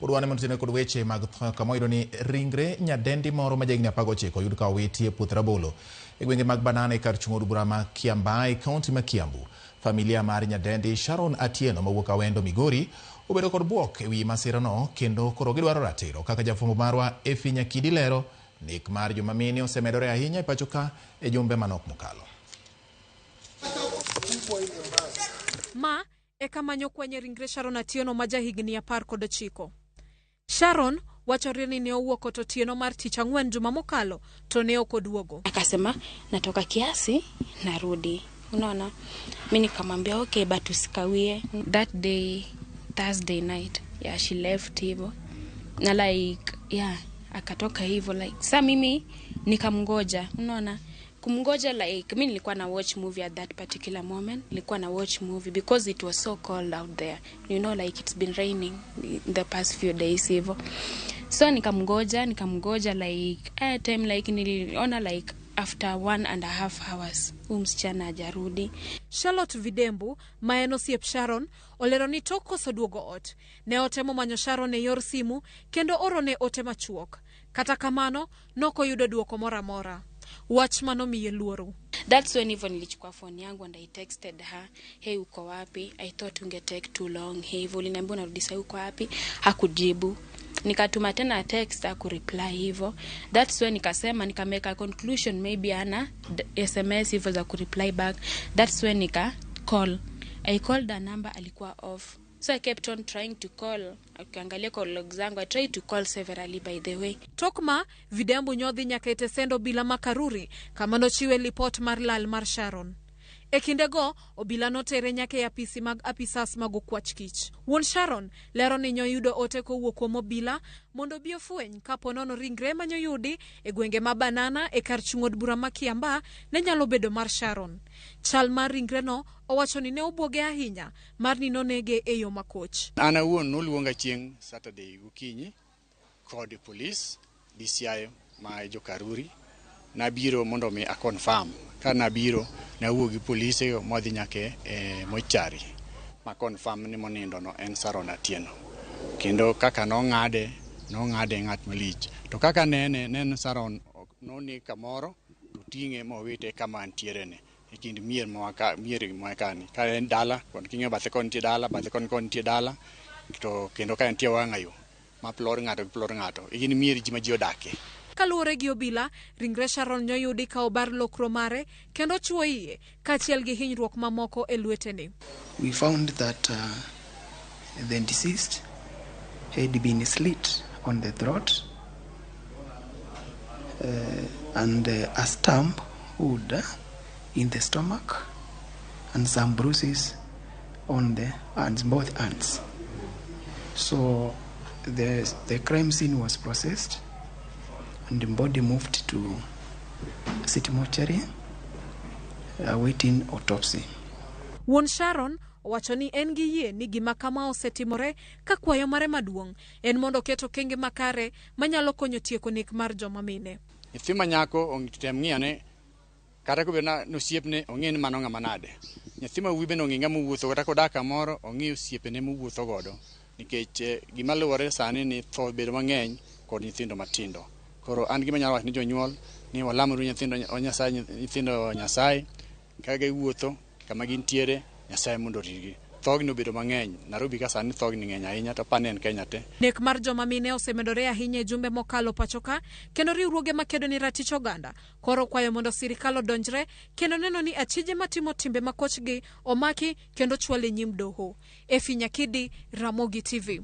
Pod wan ema kod weche mag tho kama wayudo ni ringre nyadendi moro ma jahigni 19 oyud ka owiti e puoth rabolo e gwenge mag Banana e kar chung' od bura ma Kiambaa e kaunti ma Kiambu. Familia mar nyadendi Sharon Atieno mawuok Awendo Migori obedo kod bwok e wi masirano kendo koro gidwaro ratiro. Kaka jafwambo marwa Effie Nyakidi lero, nek mar joma mine osemedore ahinya e pacho ka e jumbe manok mokalo. Ma e kama nyokwanye ringre Sharon Atieno ma jahigni 19. Sharon wachore ni ne owuok ot otieno mar tich ang'wen juma mokalo to ne ok oduogo. Akasema natoka kiasi narudi, unaona. Mi nikamwambia okay, but usikawie. That day Thursday night, yeah, she left hivyo na like yeah, akatoka hivyo like sa mimi nikamngoja, unaona kumngoja like mi nilikuwa na watch movie at that particular moment, nilikuwa na watch movie because it was so cold out there, like it's been raining in the past few days hivyo, so nikamngoja nikamngoja like time like niliona like after 1.5 hours huyu msichana hajarudi. Charlotte Vidembu ma en osiep Sharon olero ni tok koso duogo ot ne otemo manyo Sharon e yor simu kendo orone ote machuok. Kata kamano nokoyudo duoko moro amora. Wach manomiye luoro. That's when hivyo nilichukua phone yangu and I texted her, "Hey, uko wapi? I thought unge take too long. Hey, hivyo uliniambia unarudi sasa, uko wapi?" Hakujibu. Nikatuma tena text, hakureply hivyo. That's when nikasema nikamake a conclusion maybe ana SMS hivyo za kureply back. That's when nika call. I called her number, alikuwa off. So I kept on trying to call. Ukiangalia call log zangu, I tried to call severally, by the way. Tok ma Vidembu nyodhi nyaka e tesend obila ma Karuri kama nochiwe lipot mar lal mar Sharon. E kindego, obila notere nyaka e apisi mag apisas mag okwach kich. Wuon Sharon lero ni nyoyudo ote kowuok kuom obila mondo obi ofweny kapo nono ringre manyoyudi e gwenge ma Banana e kar chung' od bura ma Kiambaa ne nyalo bedo mar Sharon. Chal mar ringreno owacho ni ne obwoge ahinya mar ni nonege e yo makoch. An awuon noluonga chieng' Saturday gokinyi kod polis DCI ma jo Karuri. Nabiro mondo mi a confirm. Ka nabiro, nawuok gi polise mwadhi nyaka e mochari ma confirm ni monindo no en Sharon Atieno. Kendo kaka nong'ade, nong'ade ng'at malich. To kaka nene, ne en Sharon noneg kamoro to ting'e mowite kama antiere ni e kind mier ma mier ma kani. Ka en dala, koni king'iyo bathe koni nitie dala, bathe koni koni nitie dala, to kendo ka nitie wang'ayo ma plod ng'ato gi plod ng'ato. Gin mier ji ma ji odakie. Kaluwore gi obila, ringre Sharon nyoyudi ka obar lokro mare kendo chuo iye kaachiel gi hinyruok mamoko e lwetene. We found that the deceased had been slit on the throat and a stump wound in the stomach and some bruises on the hands, both hands. So the crime scene was processed and the body moved to city mortuary awaiting autopsy. Wuon Sharon owacho ni en gi yie ni gima kama osetimore ka kwayo mare maduong' en mondo oket okenge makare manyalo konyo tieko nek mar joma mine. Nyathi ma nyako tem ng'iyo ne kata kobedo na osiepne ong'e ni mano ng'ama nade. Nyathi ma wuoyi bende ong'e ng'ama owuotho kata kodak kamoro ong'i osiepene mowuotho godo nikech gima luwore sani ni tho bedo mang'eny kod nyithindo matindo. Koro an gima anyalo wacho ni jonyuol ni walamuru nyithindo Nyasaye nyithindo Nyasaye ka giwuotho kama gintiere Nyasaye mondo oritgi. Thogni obedo mang'eny Nairobi ka sani thogni ng'eny ahinya to apani en Kenya te. Nek mar joma mine osemedore ahinya e jumbe mokalo pacho ka kendo riwruoge makedo ni ratich oganda koro kwayo mondo sirikal odonjre kendo neno ni achije matimo timbe makochgi omaki kendo chwal e nyim doho. Efi Nyakidi, Ramogi TV.